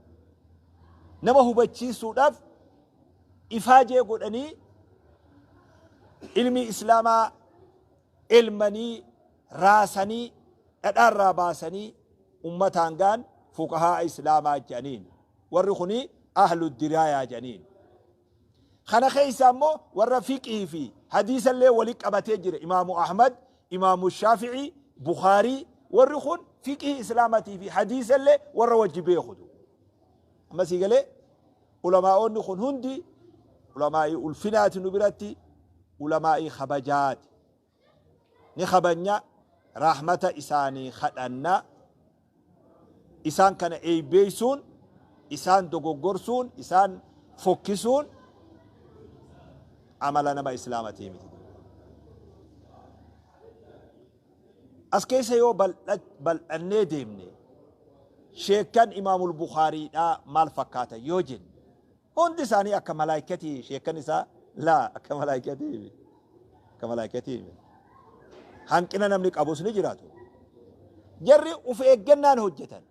nama hubachiisuudhaaf ifaajee godhanii ilmi islaamaa elmanii raasanii dhadhaarraa baasanii ummataan gaan fuqahaa islaamaa jedhaniin. Warri kuni ahlu diraayaa jedhaniin. Kana keessa ammoo warra fiqhii fi hadiisallee wali qabatee jira. Imaamu Ahmad, Imaamu Shaafi'ii, Bukhaarii, warri kun fiqhii islaamatii fi hadiisallee warra wajji beekutu. Amma sii galee ulamaa'onni kun hundi ulamaa'ii ulfinaati nu biratti, ulamaa'ii kabajaati. Ni kabanya, rahmata isaanii kadhanna. Isaan kana eeybeeysuun, isaan dogoggorsuun, isaan fokkisuun amala nama islaamatii miti. As keessa yoo bal'annee deemne, sheekkan Imaamul Bukhaariidhaa maal fakkaata yoo jenne, hundi isaanii akka malaayikatii sheekkan isaa laa akka malaayikatii miti. Akka malaayikatii miti. Hanqina namni qabus ni jiraatu. Jarri uf eeggannaan hojjetan.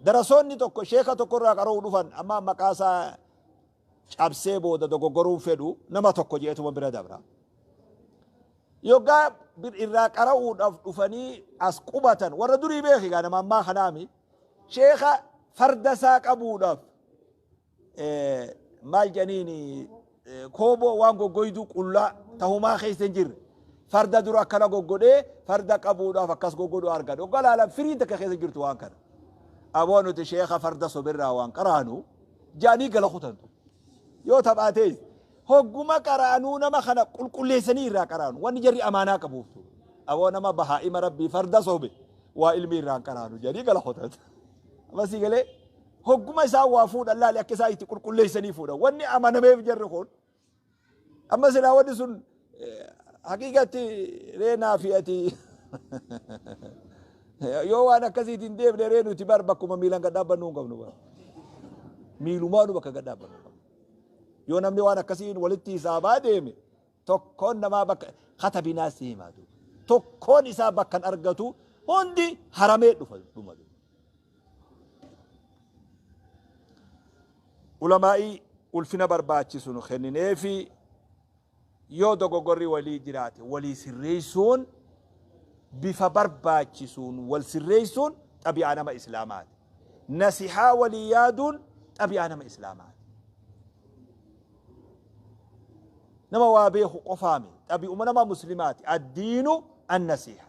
Darasoonni tokko sheeka tokko irraa qara'uu dhufan, amma maqaa isaa cabsee booda dogoggoruun fedhu, nama tokko jeetuma bira dabra. Yoggaa irraa qara'uudhaaf dhufanii as qubatan, warra durii beeki gaa, nama ammaa kanaami, sheeka farda isaa qabuudhaaf maal jedhaniin, kooboo waan goggoyduu qullaa tahumaa keessa hin jirre farda dura akkana goggodhee farda qabuudhaaf akkas goggodhu argan. Hoggaa laalan firiin takka keessa jirtu waan kana. Aboo nuti sheeka farda sobirraa waan qaraanu jedhanii gala kutantu. Yoo taphaatees hogguma qaraanuu nama kana qulqulleessanii irraa qaraanu, wanni jarri amaanaa qabuuftu. Aboo nama bahaa'ima rabbii farda sobe waa ilmi irraa qaraanu jedhanii gala kutantu. Amma sii galee hogguma isaan waa fuudhan laali akka isaan itti qulqulleessanii fuudhan. Wanni amanameef jarri kun amma silaa wanni sun haqiiqatti reenaa fi ati yoo waan akkasiitiin deemne ree nuti bar bakkuma miilan gad dhaabbannuu hin qabnu bar. Miilumaanu bakka gad dhaabbannu hin qabnu. Yoo namni waan akkasiin walitti hisaabaa deeme, tokkoon namaa bakka katabinaa si himaa duuba. Tokkoon isaa bakka hin argatu, hundi haramee dhufa dhuma duuba. Ulamaa'ii ulfina barbaachisu nu kennineefi yoo dogoggorri walii jiraate walii sirreessuun, bifa barbaachisuun wal sirreessuun xabi'aa nama islaamaati. Nasihaa walii yaaduun xabi'aa nama islaamaati. Nama waa beeku qofaami, xabi'uma nama muslimaati. Addiinu annasiha.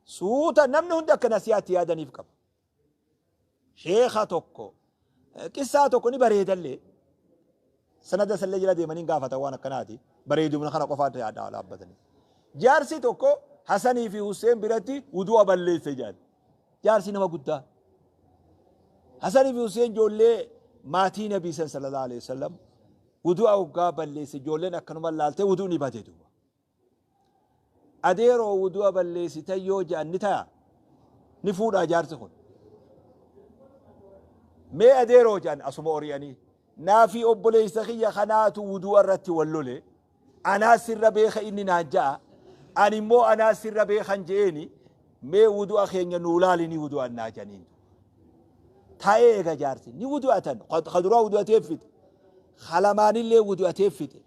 Suuta namni hundi akka nasihaatti yaadaniif qaba. Sheeka tokko qissaa tokko ni bareedallee sanada sallee jala deemanii gaafatan, waan akkanaati bareedumna kana qofaa dhaabbatanii. Jaarsi tokko Hasanii fi Hussein biratti wudu'a balleesse jedhan. Jaarsi nama guddaa. Hasanii fi Hussein ijoollee maatii Nabii san sallallahu alaihi wasallam wudu'a hoggaa balleesse, ijoolleen akkanuma laaltee wudu'ni ni bade duuba. Adeeroo, wudu'a balleessitan yoo jedhan ni ta'a. Ni fuudhaa jaarsi kun. Mee adeeroo jedhan asuma ori'anii. Naa fi obboleessa kiyya kanaatu wudu'a irratti wal lole. Anaa sirra beeka inni naan ja'a. Ani immoo anaa sirra beekan je'eeni. Mee wudu'a keenya nuu laali, ni wudu'annaa jedhaniin. Taa'ee eega jaarsi. Ni wudu'atan. Ka duraa wudu'atee fixe. Kalamaanillee wudu'atee fixe.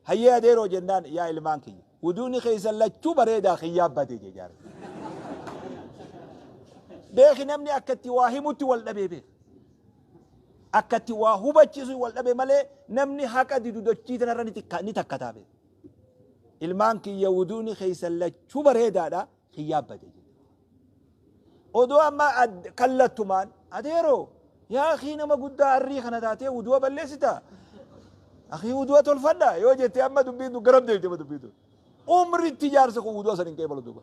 Hayyee adeeroo jennaan, yaa ilmaan kiyya, wuduuni keessan lachuu bareedaa, kiyyaa bade jee jaarsi. Beeki, namni akka itti waa himutti wal dhabee beeka. Akka itti waa hubachiisu wal dhabe malee namni haqa didu dachii tanarra ni takkataa beeku. Ilmaan kiyya wuduuni keessan lachuu bareedaadha kiyyaa bade jedhe. Odoo amma kallattumaan adeeroo yaa akii nama guddaa arrii kana taatee wudu'a balleessita. Akii wudu'a tolfadha yoo jette amma dubbiin tun garam deemte amma dubbiin tun. Umritti jaarsi kun wudu'a san hin qeebalu duuba.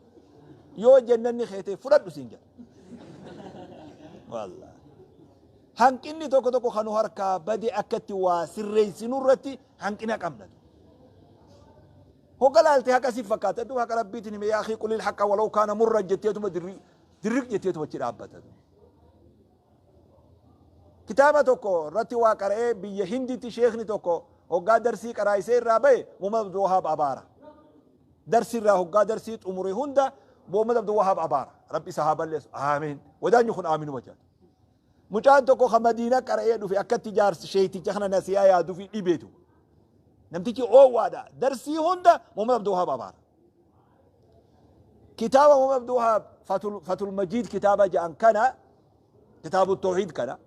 Yoo jennanni keetee fudhadhu siin jedha. Wallaahi. Hanqinni tokko tokko kan nu harkaa bade akka itti waa sirreessinu irratti hanqina qabna. Hogga laalte haqa si fakkaata. Duuba haqa Rabbiitiin hime yaa akii qulil haqa walaw kaana murran jetteetuma dirriq jetteetuma achi dhaabbata. Kitaaba tokko irratti waa qara'ee biyya Hinditti sheekni tokko hoggaa darsii qaraayisee irraa bahe Muhammad Abdul Wahaab abaara. Darsii irraa hoggaa darsii xumure hunda Muhammad Abdul Wahaab abaara. Rabbi isa haa balleessu. Aamiin. Wadaanyi kun aaminuma jedha. Mucaan tokko ka Madiina qara'ee dhufe akkatti jaarsi sheekticha kana nasiyaa yaadufi dhibeetu. Namtichi oowwaadha. Darsii hunda Muhammad Abdul Wahaab abaara. Kitaaba Muhammad Abdul Wahaab Fatul Majiid kitaaba jedhan kana, kitaabu tawhiid kana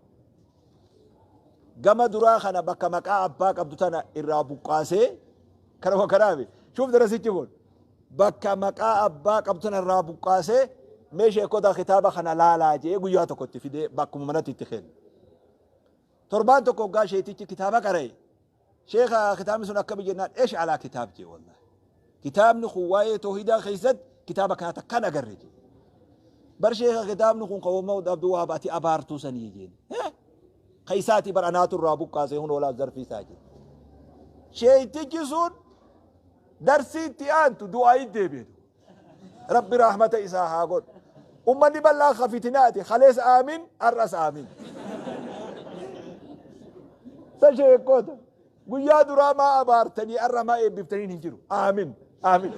gama duraa kana bakka maqaa abbaa qabdu tana irraa buqqaasee kanuma kanaafi shuuf darasichi kun bakka maqaa abbaa qabdu tana irraa buqqaasee mee sheekota kitaaba kana laalaa jee guyyaa tokko itti fidee bakkuma manatti itti kenne. Torbaan tokko hoggaa sheetichi kitaaba qara'e sheeka kitaabni sun akkami jennaan esh alaa kitaab jee wallahi. Kitaabni kun waa'ee toohidaa keessatti kitaaba kana takkaan agarre jee. Bar sheeka kitaabni kun kan Muhammad Abdul Wahab ati abaartuu sanii jeen. Ka isaati bar anaatu irraa buqqaasee hun oolaa zarfii isaa jee. Sheeytichi sun darsii itti aantu du'aa deebi'e. Rabbi rahmata isaa haa godhu. Ummanni bal'aan ka fitinaati. Kalees aamin, har'as aamin. Sa sheekota. Guyyaa duraa maa abaartanii har'a maa eebbiftaniin hin jiru. Aamin, aamin.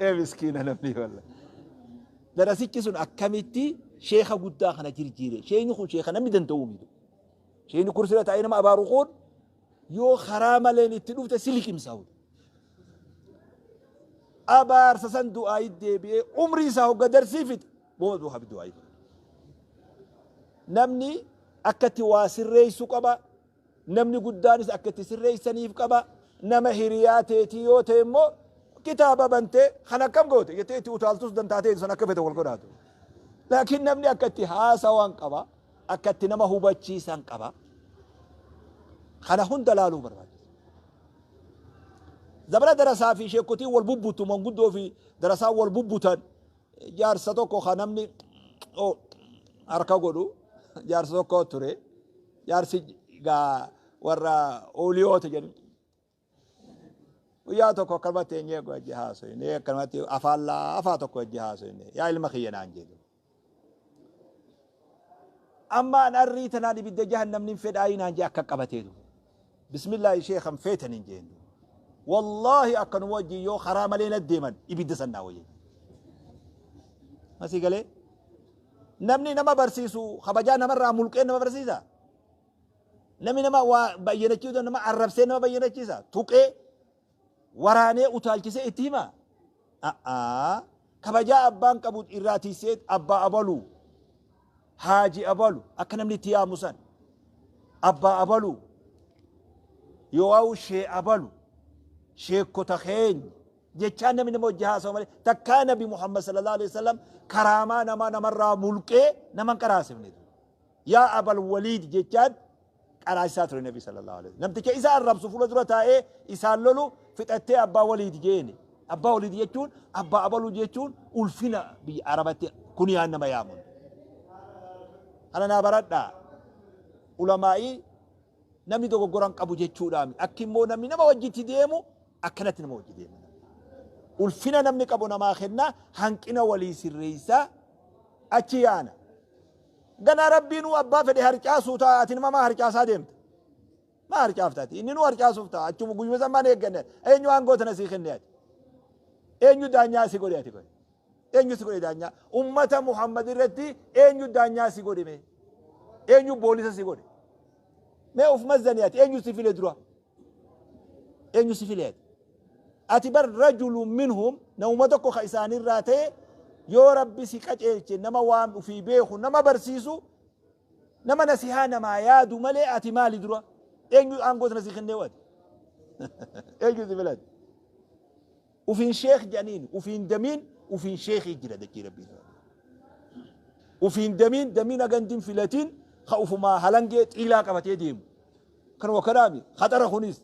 Ee miskiina namni walla. Darasichi sun akkamitti sheeka guddaa kana jirjiire. Sheekni kun sheeka namni danda'uu miti. Sheekni kursirra taa'ee nama abaaru kun yoo karaa maleen itti dhufte si liqimsa. Abaarsa san du'aayi deebi'ee umrii isaa hogga darsii fixe booda du'a du'aayi. Namni akka itti waa sirreessu qaba. Namni guddaanis akka itti sirreessaniif qaba. Nama hiriyaa teetii yoo ta'e immoo kitaaba bantee kan akkam goote jettee itti utaaltus dantaatee san akka fete wal godhaatu. Laakiin namni akka itti haasawaan qaba. Akka itti nama hubachiisan qaba. Kana hunda laaluu barbaachisa. Zabana darasaa fi sheekotiin wal bubbutu manguddoo fi darasaa wal bubbutan jaarsa tokko kan namni harka godhu jaarsa tokko ture. Jaarsi gaa warra ooliyoota jedhu. Guyyaa tokko akkanumatti eenyee wajji haasofne akkanumatti afaan laafaa tokko wajji haasofne yaa ilma kiyya naan jedhu. Amma an arrii tanaan ibidda jahannamni hin fedhaayii naan jee akka qabateetu. Bismillaahi sheekhan feetan hin jeen. Wallaahi akkanuma wajjin yoo karaa malee na deeman ibidda san naa wayya. Masii galee namni nama barsiisu kabajaa namarraa mulqee nama barsiisa. Namni nama waa bayyanachiisu nama arrabsee nama bayyanachiisa. Tuqee waraanee utaalchisee itti hima. A'aa kabajaa abbaan qabu irraa tiisee abbaa abaluu haaji abalu akka namni itti yaamu san abbaa abaluu yoo'aawu shee abalu sheekkota keenya jechaa namni nama hojii haasawu malee takkaa nabi Muhammad sallallahu alaihi wasallam karaamaa namaa namarraa mulqee nama hin qaraasifne. Yaa Abal Waliid jechaan qaraasisaa ture Nabi sallallahu alaihi wasallam. Namticha isa arrabsu fuula dura taa'ee isaan lolu fixattee Abbaa Waliid jeeni. Abbaa Waliid jechuun Abbaa Abaluu jechuun ulfina biyya Arabatti kuniyaan nama yaamun. Kana naa baradhaa. Ulamaa'ii namni dogoggoran qabu jechuudhaami. Akki immoo namni nama wajjitti deemu akkanatti nama wajji deema. Ulfina namni qabu namaa kennaa hanqina walii sirreessaa achi yaana. Ganaa Rabbiinuu abbaa fedhe harcaasuu ta'a ati nama maa harcaasaa deemta? Maa harcaafta ati? Inni nuu harcaasuuf ta'a achuma guyyuma san maan eegganne eenyu aangoo tana sii kenne ati? Eenyu daanyaa si godhe ati godhe? Eenyu si godhe daanyaa? Ummata Muhammad irratti eenyu daanyaa si godhe mee? Eenyu boolisa si godhe? Mee uf mazzani ati eenyu si file dura? Eenyu si file ati? Ati bar rajulun minhum namuma tokko ka isaanirraa ta'e yoo Rabbi si qaceelche nama waan ufii beeku nama barsiisu Nama nasihaa namaa yaadu malee ati maali dura? Eenyu aangoo tana si kennee ati? Eenyu si filate? Ufiin sheekh jedhaniin, ufiin damiin, ufiin sheekhii jira dachii rabbii. Ufiin damiin, damiin hagan filatiin, ka ufumaa halangee xiilaa qabatee deemu. Kanuma kanaami, khaxara kunis.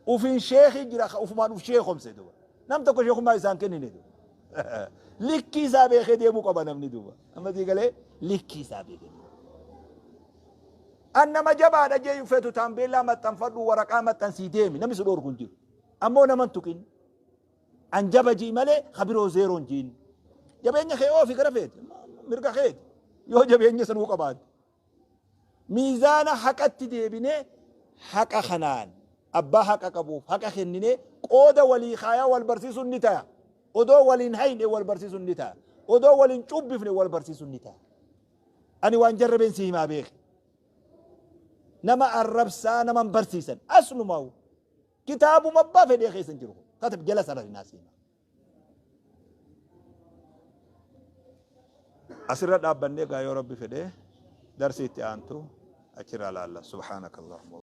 Ufiin sheekhii jira ka ufumaan uf sheekomse duba. Nam tokko sheekummaa isaan kennine duba. Likkii isaa beekee deemuu qaba namni duba. Amma sii galee likkii isaa beekee deemu. An nama jabaadha jee feetu taambeellaa maxxanfadhu, waraqaa maxxansii deemi, namni si dhoorku hin jiru. Ammoo nama hin tuqin. An jaba jii malee ka biroo zeeroon jiin. Jabeenya kee oofi gara feete, mirga keeti. Yoo jabeenya sanuu qabaatte. Miizaana haqatti deebinee haqa kanaan abbaa haqa qabuuf haqa kenninee qooda walii kaayaa wal barsiisuun ni ta'a. Odoo waliin hayne wal barsiisuun ni ta'a. Odoo waliin cubbifne wal barsiisuun ni ta'a. Ani waan jarrabeen si himaa beeke. Nama arrabsaa nama hin barsiisan. Aslumaa'u. Kitaabuma abbaa fedhee keessa hin jiru. Katab jala sararinaa si hima. Asirra dhaabbannee gaa yoo Rabbi fedhee darsii itti aantu achirraa laalla. Subhaanaka Allahumma.